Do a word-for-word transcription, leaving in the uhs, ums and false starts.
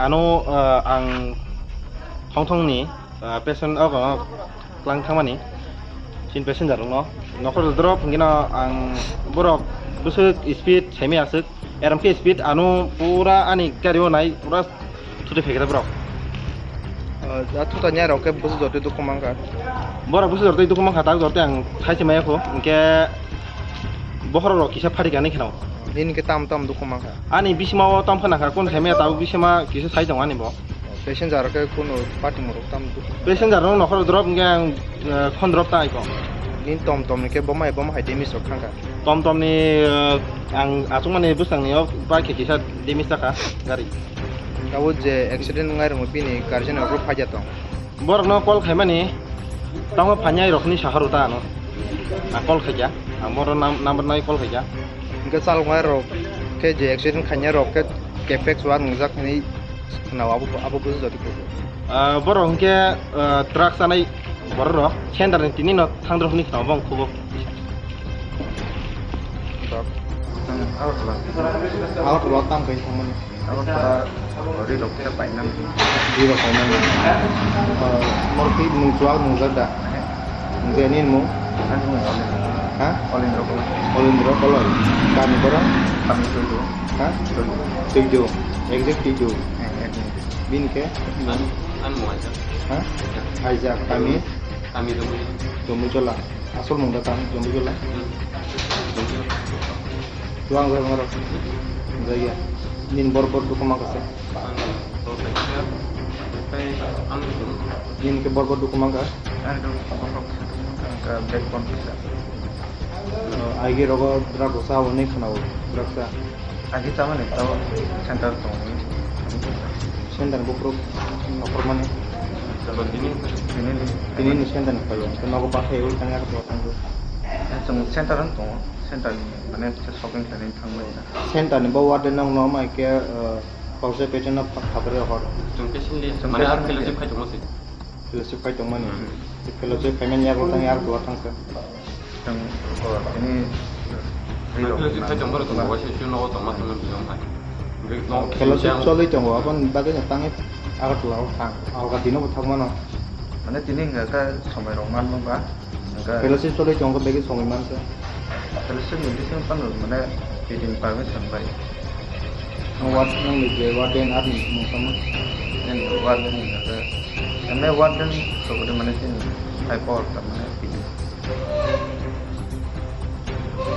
Ano, ah, ang thong thong ni, ah, patient, oh, oh, klang thangmani, chin passenger rokno, nokhor drop hingino ang borok bwswk speed saimaya aswk, eram khe speed ano pura ani gari o nai pura thutwi phaikha borok. Ah, ja thuta nya rok khe bwswk jotwi dukhu mankha. Borok bwswk jotwi dukhu mankha, tak jotwi ang thaisi maya kho, hingkhe bokhorok rok kisa phatikha hinwi kheno. Nini khe tam tam dukhu mankha. Ani bisima o tam khna kha, kun saimaya tabuk bisima kisa sai tongo ani bo. Passenger khe kunu party morok tam dukhu. Passenger no nokhor drop hingkhe ang, eh, khon drop ta aiko. Nini tom tom ni khe boma boma hai damage rok thangkha. Tom tom ni, eh, ang achukmani bwsang ni o bike khe kisa damage ta kha gari. Abo je accident wngnai rokno bini guardian rok phai ya tong. Borokno call khaimani, tamo phainai rokni saharu ta ano. Ang call khaikha, ang boro nam-, number nai call khaikha. Hingke chaloknai rok khe je accident khainai rok khe kepek chuwak nungjak hinwi khwnao abo, abo buji jodi khe. Ah, borok hingke, ah, truck chanai borok rok center ni tini no thangdrok hinwi khwnao bong khubo. Agartala. Agartala tamo khe thangmani. Abo pura ri rok khe painani. Ri rok painani. Ah, mor pi nung chuak nung jak da. Nung ke nin mung? Ani mung Olin. Ha? Olin rok. Olin rok koloi. Kami borok? Kami Tuidu. Ha? Tuidu. Tuidu. Exact Tuidu. Eh, eh, eh. Bini ke? An, an mung aja. Ha? Aja. Aja. Kami? Kami Jomui. Jomui Jola. Asol mung da kami Jomui Jola. Hmm. Jomui Jola. Tuang gue ngoro. Jaya. Nin bor bor dukuma kase. Ang to kaisa, tei ang to. Nini khe bor bor dukhu mankha? Ang to bor bor kisa dukhu mankha, ang ka bag pon kisa. Aigi rogo drug rok sa hwnwi khwnao, drug sa. Agi chamani tao center tong. Center bukruk nokhormani. Tini, tini, tini ni center ni payo. Nogo pathai ui tangya ko tanggo. Chwng center ang tongo, center ni mane shopping khlainani thangbai. Center ni bo warden nokno mai khe, uh, Kausai patient no pha-, phabrwi rohor. Chwng patient ni, chwng mane patient ar ni fellowship khai tongma se. Fellowship khai tongmani. Hmm. Fellowship khaimani yago tang yar duar thangkha. Chwng, o, tini, fellowship khai tongma rok tongma se, chwng nogo tongma tongma biyong hai. Fellowship cholwi tongo, aboni bagwi no tangwi Agartala o thang. Alga dino bo thangmano. Mane tini hwnka khe somai rok man nokba. Hwnka. Fellowship cholwi tongo, begwi somai mansa. Fellowship ni bising phano mane twi din permission bai. Ward nang ni je warden ar ni mung sama. Warden ni hwnka. Mane warden to mane tini hai por ta mane.